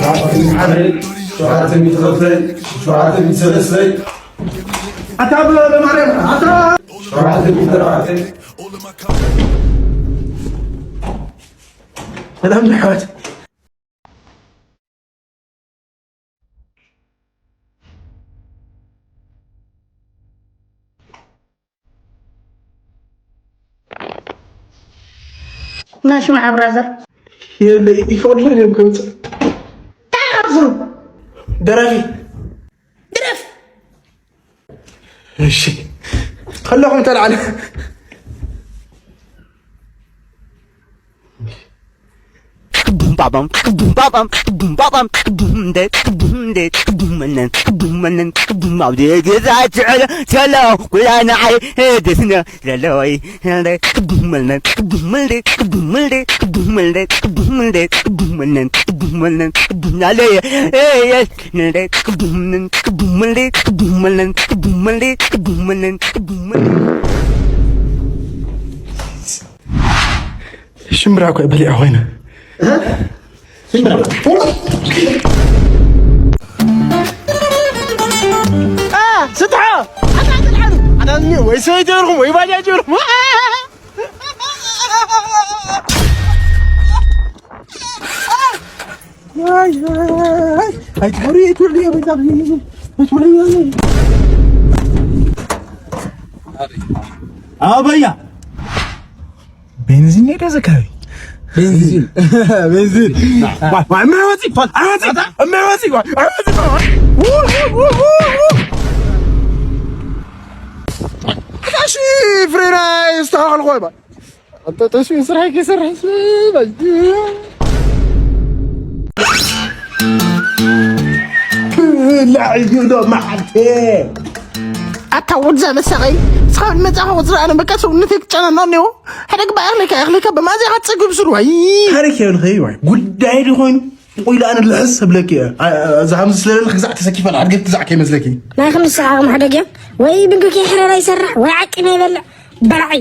ሸውዓተ ሚእቲ ክልተ፣ ሸውዓተ ሚእቲ ሰለስተ፣ ኣታ በማርያም ኣታ ሸውዓተ ሚእቲ ኣርባዕተ። ሰላም ኣሕዋት። ናሽምዓ ብራዘር። የለ ይፈቅድልህ እዮም ከምፅእ። እንታይ ካብዝሩ? ደራፊ። ድረፍ። እሺ። ከለኹም ተልዓለ። ቡም ባባም፣ ቡም ባባም፣ ቡም ባባም፣ ቡም እንደ፣ ቡም እንደ፣ ቡም መነን፣ ቡም መነን፣ ቡም ኣብ ገዛ ትዕለ፣ ተሎ፣ ኩላ ንዓይ፣ ደስነ፣ ዘለወይ፣ ቡም መነን፣ ቡም እንደ፣ ቡም እንደ፣ ቡም እንደ፣ ቡም እንደ፣ ቡም መነን፣ ቡም መነን፣ ቡም ናለየ፣ ኤ፣ ኤ፣ እንደ፣ ቡም መነን፣ ቡም እንደ፣ ቡም መነን፣ ቡም እንደ፣ ቡም መነን፣ ቡም መነን። ሽምብራ እኮ በሊዐ ኮይነ። ሽምብራ። አ፣ ስትሖ! ኣታ፣ ኣታ፣ ኣታ፣ ኣታ፣ ወይ ሰበይቲ ይርኹም፣ ወይ ባጃጅ ይርኹም። ኣይ፣ ኣይ፣ ኣይ፣ ኣይትበሉ፣ ኣይትበሉ፣ ኣይትበሉ። ኣበያ። ቤንዚን ነደ ዘካቢ። ቤንዚን። ቤንዚን። ዋ፣ ዋ፣ እምረ ወፂ፣ እምረ ወፂ፣ እምረ ወፂ፣ ዋ፣ እምረ ወፂ፣ ዋ። ው፣ ው፣ ው፣ ው፣ ው። ኣታሺ ፍሬና ይስተኻኸል ኾይ ባ። ኣታ ተስዊ ስራሕ ከይሰርሕ ስበል። ላዕዩ ዶ መዓልቲ። ኣታ ወድ ዘመሰቐይ፣ እስኻ መጻኻ ወድ ዝረኣነ በቃ ሰውነተይ ክጨናነቕ እኒኦ። ሕደግ በኣኽለካ፣ ኣኽለካ ብማዝያ ክትጸግብ ስሩ። ኣይ። ታሪክ የብልኸይ ዋይ። ጉዳይ ዶ ኮይኑ? ቆይ፣ ኣነ ልሕስ እብለኪ እየ። ኣ-፣ ኣ-፣ እዛ ሃምዚ ስለለልክ ግዛዕ ተሰኪፈ፣ ኣድገት ግዛዕ ከይመስለኪ። ናይ ክልተ ሰዓት ዓቕሚ ሕደግ እያ። ወይ ብንክኪ ሕረራ ይሰርሕ፣ ወይ ዓቂመ ይበልዕ። በላዒ።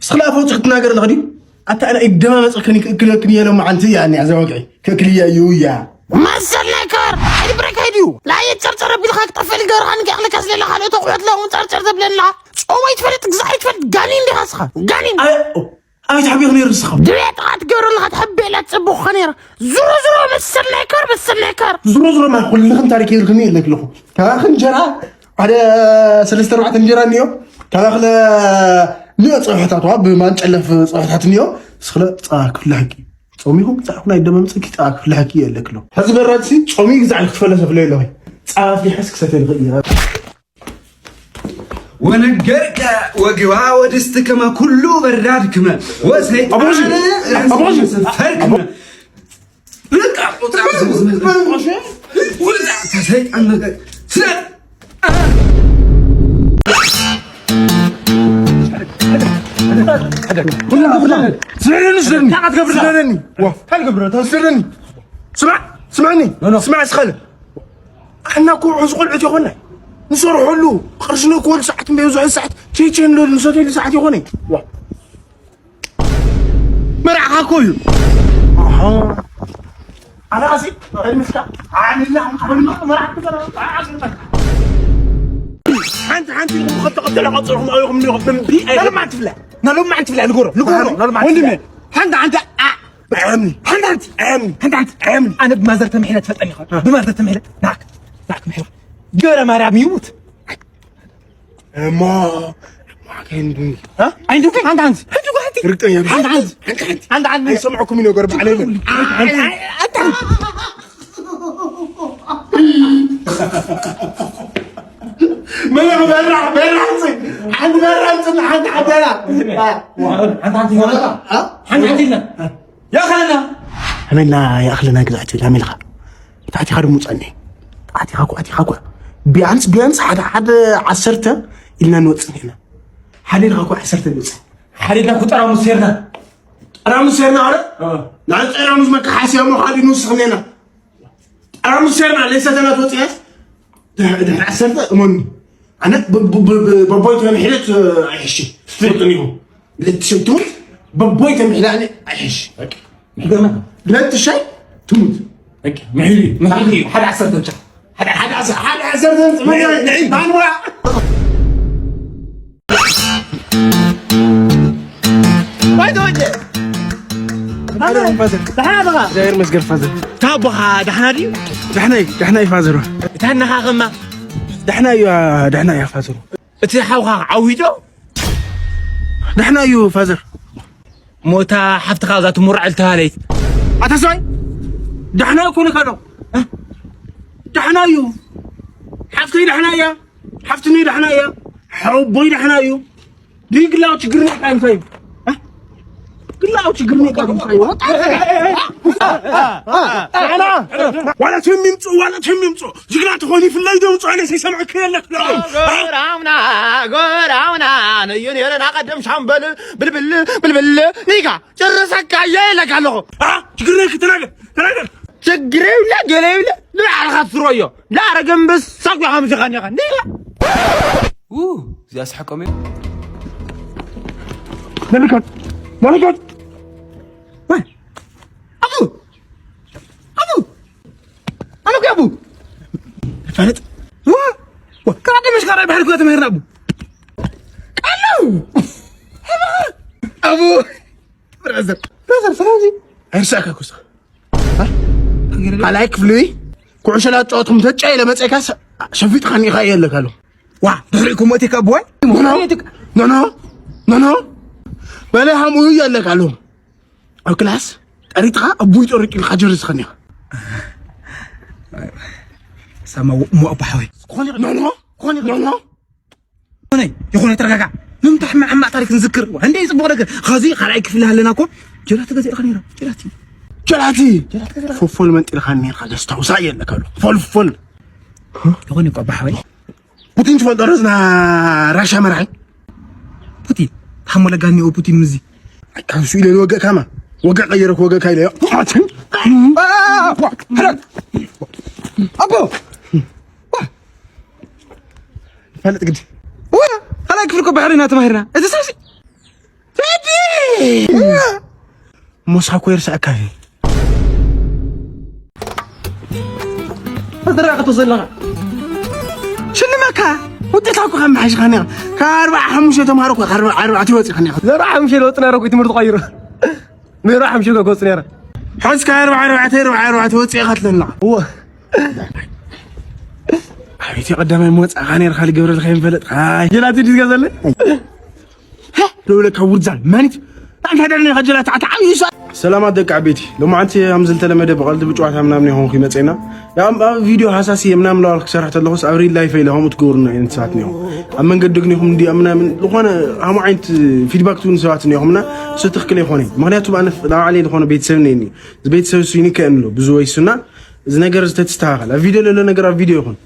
እስኺ ለኣፈ ውፅእ ክትናገር ኣለኺ ድዩ? ኣታ ኣነ ይደማመፅክኒ ክእክለክኒ እየ ሎማዓንቲ እያ እኒኣ እዛ ወግዒ። ክእክልያ እዩ እያ። መሰል ናይ ከር፣ ኣይድብረካ ድዩ? ለኣየ ጨርጨር ኣቢልካ ክጠፍእ ልገርኻ ንክእክለካ ስለለ ካልኦት ኣቑሑት ለውን ጨርጨር ዘብለና። ጾም ኣይትፈልጥ፣ ግዛዕ ኣይትፈልጥ፣ ጋኒን ዲኻ እስኻ? ጋኒን። ኣይ፣ ኦ፣ ኣበይ ተሓቢእኺ ነይሩ ንስኻ? ድቤት ኢኻ ትገብረልኻ፣ ትሕበላ ትጽብቑኻ ነይራ። ዙሮ ዙሮ መሰል ናይ ከር፣ መሰል ናይ ከር። ዙሮ ዙሮ ማለት ኩልኽን ታሪክ የብልክን እየ ኢለኪ ኣለኹ። ካባኺ እንጀራ ሓደ ሰለስተ ኣርባዕተ እንጀራ እኒኦ፣ ካባኺ ለ-፣ እኒኦ ፀብሕታት፣ ዋ፣ ብማንጨለፍ ፀብሕታት እኒኦ፣ እስኽለ ፀባ ክፍልሐኪ። ጾሚኹም ክፀዕኹ ናይ ደመ ምፅኪ ፀባ ክፍልሐኪ እየ ኢለኪ ኣለኹ። ሕዚ በራድሲ ጾሚ ግዛዕ ክትፈለሰ ፍለይ ኣለኹ። ፀባ ኣፍሊሐስ ክሰትየ ልኽእል እየ። ወነገርከ ወግባ ወድስትክመ ኩሉ በራድክመ ወሰይጣን ኣቦ፣ ኣቦ፣ ፈርክመ። በቃ፣ ቁጥራ ዝመዝመዝ። ውጣ፣ ሰይጣን ነገር። ስለ ስደደኒ፣ ስደደኒ። እንታይ ክትገብር? ስደደኒ። ዋ። እንታይ ክትገብር? ስደደኒ። ስማዕ፣ ስማዕኒ። ኖ፣ ኖ። ስማዕ፣ እስኸለ። ኣሕና እኮ ውሑስ ቆልዑት ይኾና። ንሰርሐሉ፣ ቅርሽና እኮ ወዲ ሰዓት እምበይ ብዙሕ ሰዓት ቼቼ ንለሉ ንሰተሉ ሰዓት ይኾነ። ዋ። መርዓኻ እኮ እዩ። ኣሃ። ኣነ ኸሲ፣ ቅድሚ እስካ፣ ዓሚልና፣ ዓሚልና፣ መርዓ ክትበላ፣ ሓንቲ፣ ሓንቲ ኢልኩም ክልተ፣ ክልተ ቀፅልኩም፣ ኣበይኩም እኒኹም? እምቢ ኣይብልን። ናሎም ማን ትብላ? ናሎም ማን ትብላ? ንገሮ፣ ንገሮ። ናሎም ማን ወንድሜ፣ ትብላ? ሓንቲ፣ ሓንቲ፣ ኣ-፣ ኣያምኒ። ሓንቲ፣ ሓንቲ፣ ኣያምኒ። ሓንቲ፣ ሓንቲ፣ ኣያምኒ። ኣነ ብማዘር ተምሒለ ትፈልጠኒ ኢኻ። እ። ብማዘር ተምሒለ፣ ናክ፣ ናክ፣ ምሒላ። ገብረ ማርያም ይሙት። እሞ፣ እሞ፣ ከይንዱ። እ? ኣይንዱ፣ ሓንቲ፣ ሓንቲ። ሓንቲ፣ ሓንቲ። ርግጠኛ ሓንቲ፣ ሓንቲ። ሓንቲ፣ ሓንቲ። ሓንቲ፣ ሓንቲ። ኣይሰምዐኩም እዩ ነገር ባዕለይ። ሓንቲ፣ ሓንቲ። መለኹ በራሕ፣ በራሕ፣ ሓንቲ በራሕ፣ ሓንቲ ሓደራ። ሓንቲ፣ ሓንቲ። ሓንቲ፣ ሓንቲ። ያ ኸለና። ኣመልና ይኣኽለና ግዛዕ ትብል ኣሜልኻ። ታዕቲኻ ድሙ ጸኒ። ታዕቲኻ እኮ፣ ኣቲኻ እኮ። ቢያንስ፣ ቢያንስ ሓደ፣ ሓደ ዓሰርተ ኢልና ንወጽእ ኢና። ሓደ ኢልካ እኮ ዓሰርተ ንወጽእ። ሓደ ኢልካ እኮ ጠራሙስ ሴርና። ጠራሙስ ሴርና ኣረ? እ። ናይ ጠራሙስ መከሓስያ እሞ ካልእ ንውስኽ እኒአና። ጠራሙስ ሴርና ለይሰተና ትወጽእያስ? ድሕ-፣ ድሕሪ ዓሰርተ እመኑኒ። ኣነ ብ-፣ ብ-፣ ብ-፣ ብ-፣ በቦይ ተምሒለት ኣይሕሽ። ትፈልጡኒ ኢኹም። ለትሸይ ትሙት፣ በቦይ ተምሒለ ኣነ ኣይሕሽ። በቃ። ለትሸይ ትሙት። በቃ፣ ምሒሉ፣ ምሒሉ፣ ሓደ ዓሰርተ ብቻ። ሓደ፣ ሓደ ዓሰርተ፣ ሓደ ዓሰርተ፣ መን እዩ? ንዒ፣ ንዒ። ማን ወራ? ባይ ተወጀ። ደሓን ዲኻ? እግዚኣብሔር ይመስገን ፋዘር። ታቦኻ ደሓና ድዩ? ደሕና እዩ፣ ደሕና እዩ ፋዘር። እታ እናኻ ኸማ? ደሕና እዩ፣ ደሕና እዩ ፋዘር። እቲ ሓውኻ ዓዊቶ? ደሕና እዩ ፋዘር። ሞታ ሓፍትኻ እዛ ትሙራዕ ዝተባህለይት? ኣታ ሰብኣይ፣ ደሕና እኮ ነካ ኣሎ። ደሕና እዩ። ሓፍተይ ደሕና እያ። ሓፍትነይ ደሕና እያ። ሓወቦይ ደሕና እዩ። ድዩ ግላዊ ችግር ነካ እንታይ እዩ? ግላዊ ችግር ነካ እንታይ እዩ? ዋላ ቶም ይምፁ፣ ዋላ ቶም ይምፁ። ጅግና ተኾኒ ፍላይ ደምፁ፣ ኣነ ሰይሰምዐ ክለለክ። ጎራውና፣ ጎራውና፣ ነዮ ነይረ ናቐደም ሻምበል፣ ብልብል፣ ብልብል፣ ኒጋ፣ ጨረሰካ፣ እየ ኢለካ ኣለኹ። አ? ችግር ነክ ተናገር፣ ተናገር። ችግር የብለ፣ ገለ የብለ፣ ንባዕልኻ ትስርዎ እዮ። ዳረገ እምበሳ እኮ ኢኻ ምዚኻ እኒኻ። ኒጋ። ው፣ እዚኣ ስሓቆም እየ። መልከት፣ መልከት። ወይ፣ ኣቡ፣ ኣቡ፣ ኣነ እኮ ኣቡ። ፋለጥ። ዋ፣ ዋ፣ ካብ ቀደም እስካብ ራብዓይ ብሓይሊ እኮ ተማሂርና ኣቡ። ቃሉ። ኣቡ። ብራዘር፣ ብራዘር፣ ሰላም እዚ። ኣይርሳዕካ እኮ እስኻ። እ? ካልኣይ ክፍሊ ኩዕሾ ላትጫወትኩም ተጫ ኢለ መፅእካስ ሸፊጥካኒ ኢኻ እየ ኣለካ ኣለኹ። ዋ፣ ድሕሪኡ ክሞት እየ ካብ ዋይ። ኖ፣ ኖ፣ ኖ፣ ኖ፣ ኖ። በለ ሃምኡ እየ ኣለካ ኣለኹ። ኣብ ክላስ ጠሪጥኻ ኣቡይ ጠሪጡ ኢልካ ጀርስ ኸኒኻ። ሳማ እሞ ኣቦ ሓወይ። ኖ፣ ኖ፣ ኖ፣ ኖ። ይኹነይ፣ ይኹነይ፣ ተረጋጋዕ። ንምንታይ ሕማቕ ሕማቕ ታሪክ ንዝክር? እንደ ጽቡቕ ነገር። ኸዚ ካልኣይ ክፍሊ ሃለና እኮ ጀላቲ ገዚእልካ ነይራ። ጀላቲ። ጀላቲ? ጀላቲ ገዚእልካ። ፎፎል መንጢልካ ነይርካ፣ ዘስታውሳ የለካ ኣሎ። ፎልፎል። ይኹን እኮ ኣባ ሓወይ። ፑቲን ትፈልጦ ዶ? ዝና ራሻ መራሒ? ፑቲን? ታሞ ለጋኒኦ ፑቲን ምዚ። ኣይ፣ ካብ ስኢለ ንወገእካማ። ወገእ ቀይረክ ወገእካ ኢለ። ኣቦ! ፋለጥ ግዲ። ዋ፣ ካልኣይ ክፍሊ እኮ ባሕሪ ኢና ተማሂርና። እዚ ሳሲ። ቴዲ! ሞሳ እኮ ይርስዐካ እዩ። ተደራቀቶ ዘለኻ። ሽልመካ። ውጤት እኮ ከም መሓይሽኻ ነኻ። ካብ ኣርባዓ ሓሙሽተ ተማሃሮ እኮ ካብ ኣርባዓ ኣርባዕተ ይወፅእ ኸኒኻ። ዘርዓ ሓሙሽተ ለውጥ ናረኩ ትምህርቲ ቀይሩ። ነይራ ሓምሽተ ገጽ ነይራ። ሕዝካ ኣርባዓ ኣርባዕተ፣ ኣርባዓ ኣርባዕተ ወፂእኻ ትለና። እወ። ኣቤት፣ ቀዳማይ መወፃእኻ ነይርካ፣ ልገብረልካ ይንፈለጥካ። ጀላቲ ድዩ ትገዘለይ? ደውለካ ውርዛን፣ ማኒት? ኣንታ ደርኒ ኸጀላት፣ ኣታ ዓብዩ ሳ- ሰላማት ደቂ ዓበይቲ። ሎማዓንቲ ከም ዝተለመደ ብቐልዲ ብጨዋታ ምናምን ይኾንኩ ይመፀና። ያም ኣብ ቪድዮ ሃሳሲ ምናምን ለዋል ክሰርሕ ተለኹስ ኣብ ሪል ላይፍ ኢለ ከምኡ ትገብሩና ዓይነት ሰባት እኒኦም። ኣብ መንገዲ ግን ይኹም እንዲ ምናምን ዝኾነ ሃሙ ዓይነት ፊድባክ ትብሉ ሰባት እኒኹምና እሱ ትኽክል ኣይኮነን። ምኽንያቱ ኣነ ፍ- ንባዕለይ ዝኾነ ቤተሰብ እኒአኒ። እዚ ቤተሰብ እሱ ይንከ እንሎ ብዙ ወይሱና እዚ ነገር እዚ ተትስተኻኸል። ኣብ ቪድዮ ለሎ ነገር ኣብ ቪድዮ ይኹን።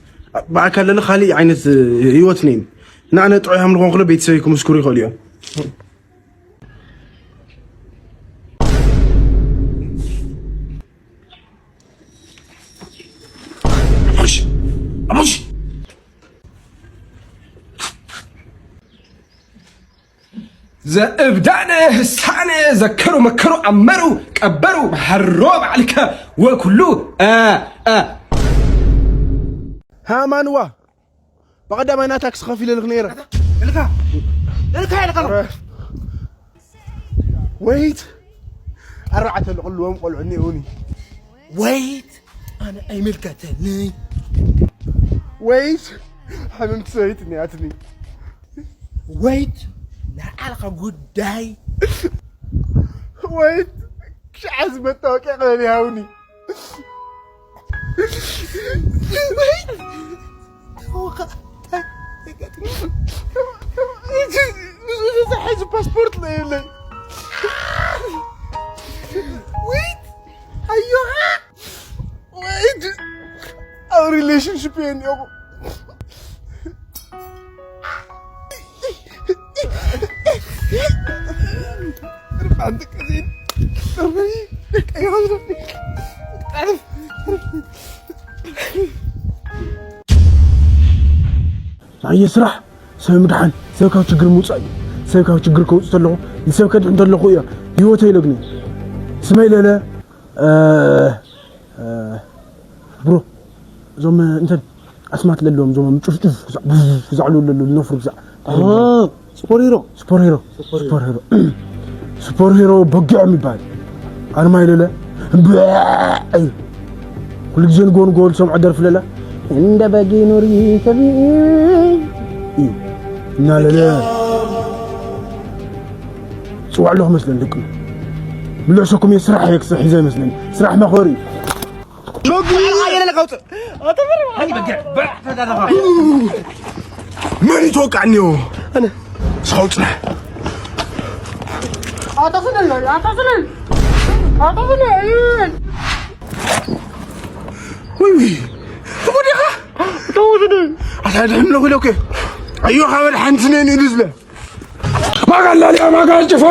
ብኣካል ለሎ ካሊእ ዓይነት ህይወት እኒአኒ። ንኣነ ጥዑይ ሃም ዝኾንኩሎ ቤተሰብ ክምስክሩ ይኽእሉ እዮም። ኣቦሽ! ኣቦሽ! ዘእብዳነ ህሳነ ዘከሩ መከሩ ኣመሩ ቀበሩ መሃሮ ባዕልከ ወኩሉ እ፣ እ። ሃማንዋ ብቐዳማይ ናይ ታክሲ ከፊለልክ ነይረ። እልካ፣ እልካ፣ እልካ። ወይት ኣርባዕተ ልቕልዎም ቆልዑ እኒኡኒ። ወይት ኣነ ኣይምልከተኒ። ወይት ሕምምቲ ሰበይቲ እኒኣትኒ። ወይት ናይ ዓልኻ ጉዳይ። ወይት ሽዓ ዝመታወቂያ ቀለል ይሃውኒ። ዝሓይዙ ፓስፖርት ለየለይ። ወይት ኣዮኻ ወይት ኣብ ሪሌሽንሽፕ እየ እኒኦኹ። ኣየ ስራሕ ሰብ ምድሓን፣ ሰብ ካብ ችግር ምውፃእ እዩ። ሰብ ካብ ችግር ከውፅእ ተለኹ፣ ንሰብ ከድሕን ተለኹ እየ ህይወተይ ኢለ ግን ስመይ ለለ፣ እ፣ እ፣ ብሮ፣ እዞም እንትን ኣስማት ለለዎም፣ እዞም ምጭፍጭፍ፣ ዛዕ-፣ ዛዕሉ ለሉ፣ ልነፍሩ ብዛዕ። ሱፐር ሂሮ። ሱፐር ሂሮ። ሱፐር ሂሮ። ሱፐር ሂሮ። ሱፐር ሂሮ በጊዖም ይበሃል። ኣርማ ይለለ። እምብዕ እዩ። ኩሉ ግዜ ንጎ ንጎ ዝሰምዖ ደርፊ ለለ። እንደ በጊ ኑሪ ተቢዒ እዩ። እናለለ። ጽዋዕ ኣለኹ መስለን ደቂ። ምልዕሰኩም እየ ስራሕ እየ ክስራሕ ሒዘ ይመስለኒ። ስራሕ መኸሪ። መን ይትወቃዕ እኒኦ? ኣነ። ሳውፅና። ኣቶ ፍልል፣ ኣቶ ፍልል፣ ኣቶ ፍልል። ውይ፣ ውይ። ወዲኻ? ኣታ ድሕም ለኹ ኢለኩ። ኣዮ፣ ካብ ሓንቲ ነን ኢሉ ዝለ። ማጋላልያ ማጋል ጭፋ!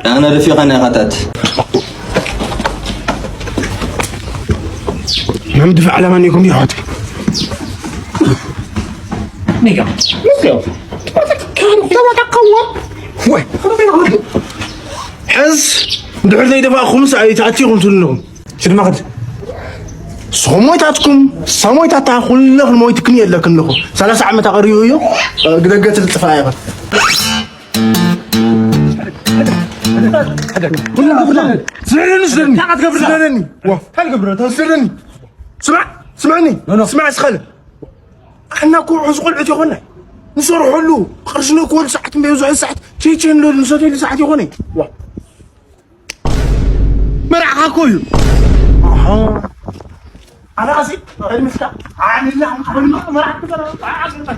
ኣነ ደፊኸና ኢኻ ታት። መምድፊ ዓላማ እኒኩም ይሖት። ወይ። ሕዝ እንድሕር ዘይደፋእኹምስ ኣይትኣትኹም ትብሉ ኣለኹም። ሽድማ ክድ። ንስኹም ሞይታትኩም፣ እሳ ሞይታታ፣ ኩለ ክንሞይትክን የለክን ኣለኹ። ሰላሳ ዓመት ኣቐሪቡ እዩ፣ ግደገ ትልጥፋ እያ። ኩላ፣ ኩላ። ስደደኒ፣ ስደደኒ። እንታይ ክትገብር? ስደደኒ። ዋ። እንታይ ክትገብር? ስደደኒ። ስማዕ፣ ስማዕኒ። ኖ፣ ኖ። ስማዕ እስኸለ። ኣሕና እኮ ውዑዝ ቆልዑት ይኾና። ንሰርሐሉ፣ ቅርሽና እኮ ወዲ ሰዓት እምበይ ብዙሕ ሰዓት ቸይቸይ ንለሉ ንሰተሉ ሰዓት ይኾነ። ዋ። መርዓኻ እኮ እዩ። ኣሓ። ኣነ ኸሲ፣ ዕድሚስካ፣ ዓሚልና፣ ዓሚልና፣ መርዓ ክትበላ፣ ዓሚልና።